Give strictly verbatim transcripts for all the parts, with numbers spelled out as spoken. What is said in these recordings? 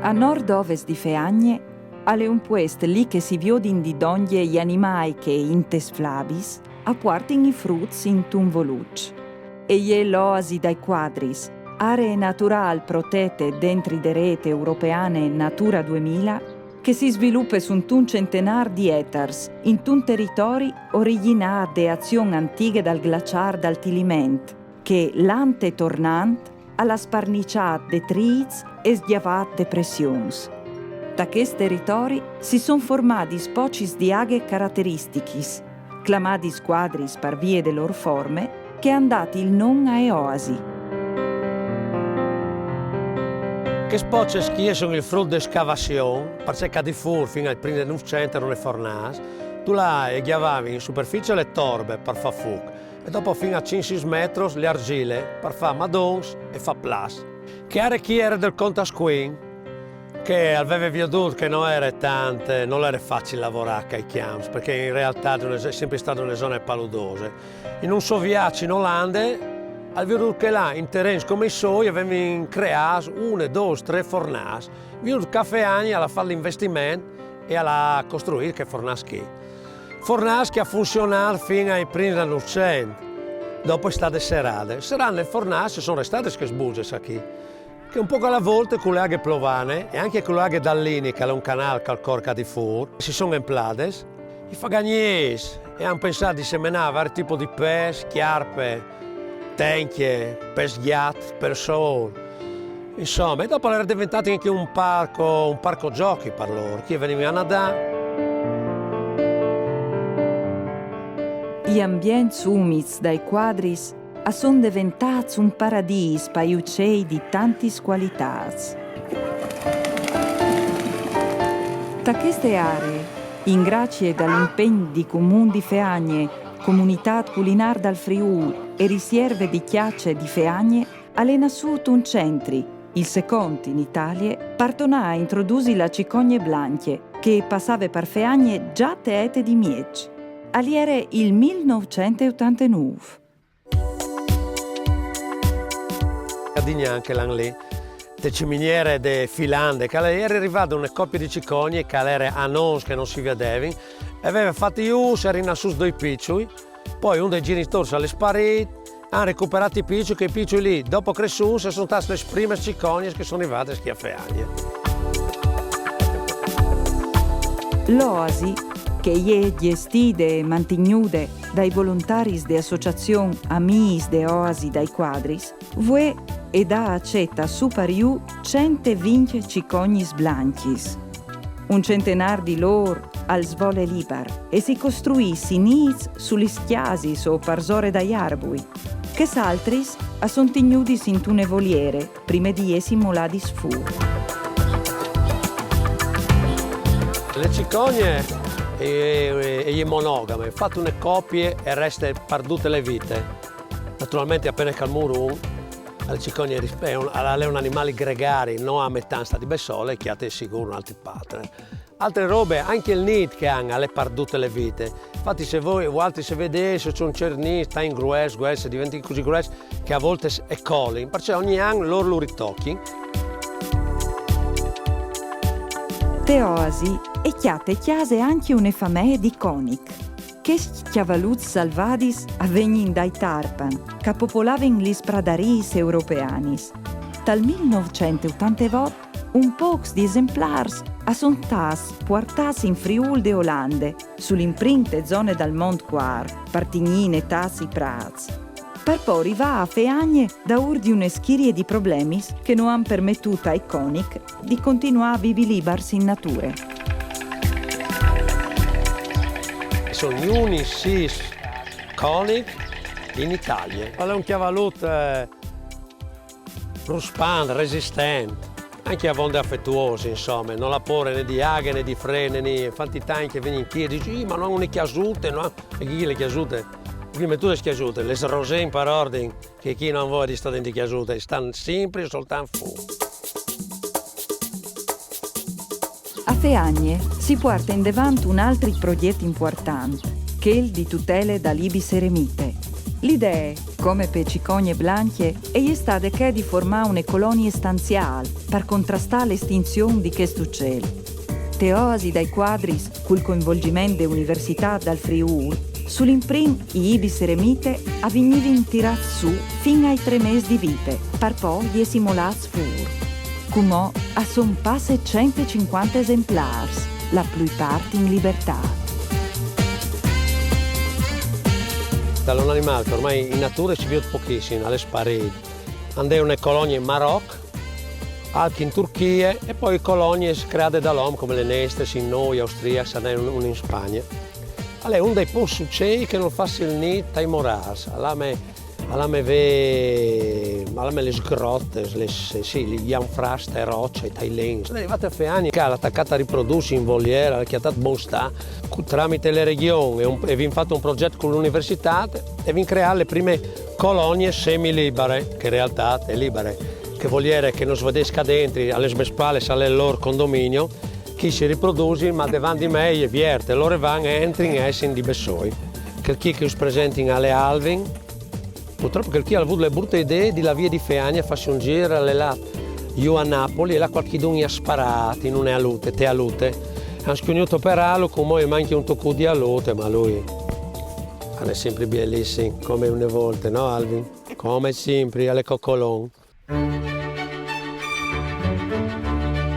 A nord-ovest di Feagne al è un puest li che si viodin di dongje i animâi che intes flabis a puartin i fruts intun voluç. E je l'oasi dai Cuadris, aree naturâl protete dentri de rete europeane Natura duemila, che si svilupe suntun centenâr di etars, intun teritori origjinât de azion antighe dal glaçâr dal Tiliment, che, lant e tornant, al à sparniçât detrîts e sgjavât depressions. Ta chest teritori si son formadis pocis di aghe carateristichis, clamadis cuadris par vie de lôr forme, che a àn dât il non ae oasi. Chês pocis chi a son il frut de scavazion, parcè che ca di fûr fin al prin dal Nûfcent a jerin lis fornâs, dulà a gjavavin in superficie lis torbis par fâ fûc, e dopo fin a cinc sîs metris lis argjîs par fâ madons e fâ plats. Chê aree chi e jere dal Cont Asquin, che al veve viodût che no jere tant, no jere facil lavorâ chei cjamps, parcè in realtât e je simpri stade une zone paludose. In un so viaç in Olande, al à viodût che là, in terens come i soi, a vevin creât une, dôs, trê fornâs. Viodût che Feagne al à fat l'investiment e al à costruît chê fornâs chi. Fornâs che e à funzionât fin ai prins dal Nûfcent, dopo e je stade serade. Serant lis fornâs a son restadis chês buses achì, che un pôc a la volte cu la aghe plovane e ancje cu la aghe dal Lini, che al è un canâl che al cor ca di fûr, si son empladis. I fagagnîts a àn pensât di semenâ vari tipi di pes, cjarpe, tencje, pes gjat, pes sôl. Insome, e dopo al jere deventât ancje un parc, un parc zoghi par lôr, che a vegnivin a nadâ. I ambients umits dai Cuadris a son deventâts un paradîs pai ucei di tantis cualitâts. Ta cheste aree, in gracie dal impegn di Comun di Feagne, Comunitât Culinâr dal Friûl e Risierve di Cjace di Feagne, al è nassût un centri, il secont in Italie, par tornâ a introdusi la cicogne blancje, che e passave par Feagne za te ete di mieç. Al jere il mil nûfcent e otantenûf. A Dignan chel an li, te ciminiere de Filande, che al jere rivade une copie di cicogne che al jere anons che no si viodevin, e a veve fat i ûfs, a jerin nassûts doi piçui, po un dai gjenitôrs al è sparît, a àn recuperât i piçui, chei piçui li, dopo cressûts, a son stadis lis primis cicognis che a son rivadis chi a Feagne. L'oasi, che e je gjestide e mantignude dai volontaris de associazion Amîs de Oasi dai Cuadris, vuê e da acet a sù par jù cent e vincj cicognis blancjis. Un centenâr di lôr al svole libar e si costruìs i nîts su lis cjasis o parsore dai arbui. Chês altris a son tignudis intune voliere, prime di jessi moladis fûr. La cicogne e, e, e je monogame, e fâs une copie e e reste par dute la vite. Naturalmentri, a pene che al mûr un, la cicogne e je un, al è un animâl gregari, no ame tant stâ di bessole, e cjate sigûr un altri partner. Altre robe, ancje il nît che a àn al è par dute la vite. Infati, se vuê, vualtris se viodês, se a son cierts nîts, tant grues, grues, a deventin cussì grues che a voltis a colin, parcè ogni an lôr lu ritocjin. Te oasi e cjate cjase ancje une famee di conic. Chescj cjavaluts salvadis a vegnin dai tarpan, che a popolavin lis pradariis europeanis. Tal mil nûfcent e otantevot, un pôcs di esemplârs a son stâts puartâts in Friûl de Olande, su la imprinte zone dal Mont Cuar, par tignî netâts i prâts, par po rivâ a Feagne daûr di une schirie di problemis che no àn permetût ai conic di continuâ a vivi libars in nature. A son i unics sîs conic in Italie. Al è un cjavalut, eh, ruspant, resistent, ancje avonde afetuôs, insome, nol à pôre ni di aghe, ni di frê, ni, infati tancj a vegnin chi e a disin: «Ih, ma no àn une cjasute, no àn», e chi lis cjasutes? Chi metût lis cjasutes? Lis rosìn par ordin, che chi no àn voie di stâ dentri cjasute, a stan simpri e soltant fûr. A Feagne si puarte indevant un altri progjet impuartant, chel di tutele dal ibis eremite. La idee, Come pe cicogne blancje, e je stade chê di formâ une colonie stanziâl par contrastâ l'estinzion di chest ucel. Te oasi dai Cuadris, cul coinvolgiment de Universitât dal Friûl, sul imprin i ibis eremite a vignivin tirâts sù fin ai trê mês di vite, par po jessi molâts fûr. Cumò a son passe cent e cincuante esemplârs, la plui part in libertât. Tal è un animâl che ormai in nature si viôt pochissim, al è sparît. A 'nd è une colonie in Maroc, alc in Turchie e po colonie creade dal om come lis nestres in Noi, Austriac, a 'nd è une, une in Spagne. Al è un dai pôcs ucei che nol fâs il nît tai morârs, al ame, al ame vê, al ame lis grotis, lis, sì, i anfrâs tai rocis, tai lens. Al è rivât a fâ agns che al à tacât a riprodûsi in voliere, al à cjatât bon stâ. Tramit la Regjon e, un, e vin fat un progjet cu la Universitât e vin creât lis primis coloniis semilibaris, che in realtât e je libare, che voliere che no si vedès ca dentri, a lis mês spalis al è il lôr condominio, chi si riprodusin, ma devant di me e je viert, e lôr a van, a jentrin e a jessin di bessôi. Chel chi che us presentin al è Alvin. Purtrop chel chi al à vût la brute idee di lâ vie di fâ agns a fâsi un zîr, al è lât jù a Napoli e là cualchidun i à sparât in une alute, te alute. A àn scugnût operâlu, cumò i mancje un tocut di alute, ma lui al è simpri bielissim, come une volte, no Alvin? Come simpri, al è cocolon.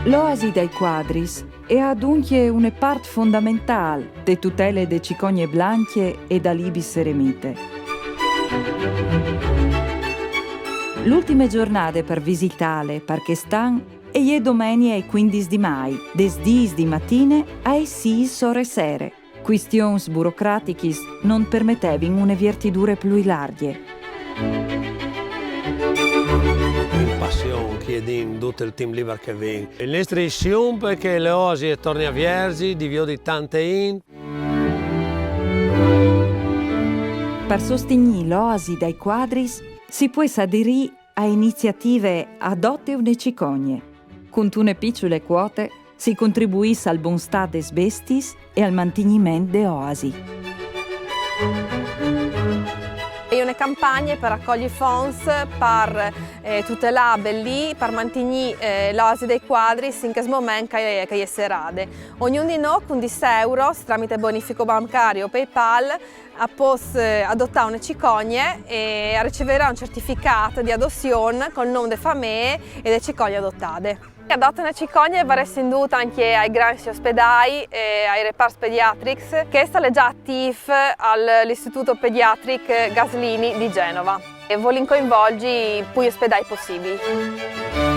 L'oasi dai Cuadris e à duncje une part fondamentâl te tutele de cicogne blancje e dal ibis eremite. La ultime zornade par visitâle par chest an e je domenie cuindis di Mai, des dîs di matine aes sîs ore sere. Cuistions burocratichis no permetevin une viertidure plui largje. Une passion che o vin dut il timp libar che o vin. Il nestri sium al è che la oasi e torni a vierzi, di viodi tante int. Par sostignî l'oasi dai Cuadris si pues aderî ae iniziative Adote une cicogne. Cuntune piçule cuote si contribuìs al bon stât des bestiis e al mantigniment de oasi. E je une campagne par racogli fonts, par eh, tutelâ, abbellî, par mantignî eh, l'oasi dai Cuadris in chest moment che e je, che e je serade. Ognun di nô cun dîs euros, tramite bonifico bancario o PayPal, al pues eh, adotâ une cicogne e al riceverà un certificât di adossion cul non de famee e de cicogne adotade. Adote une cicogne e varès indût ancje ai grancj ospedâi e ai reparts pediatrics. Chest al è za atîf al Istitut Pediatric Gaslini di Genova e o volìn coinvolzi plui ospedâi pussibii.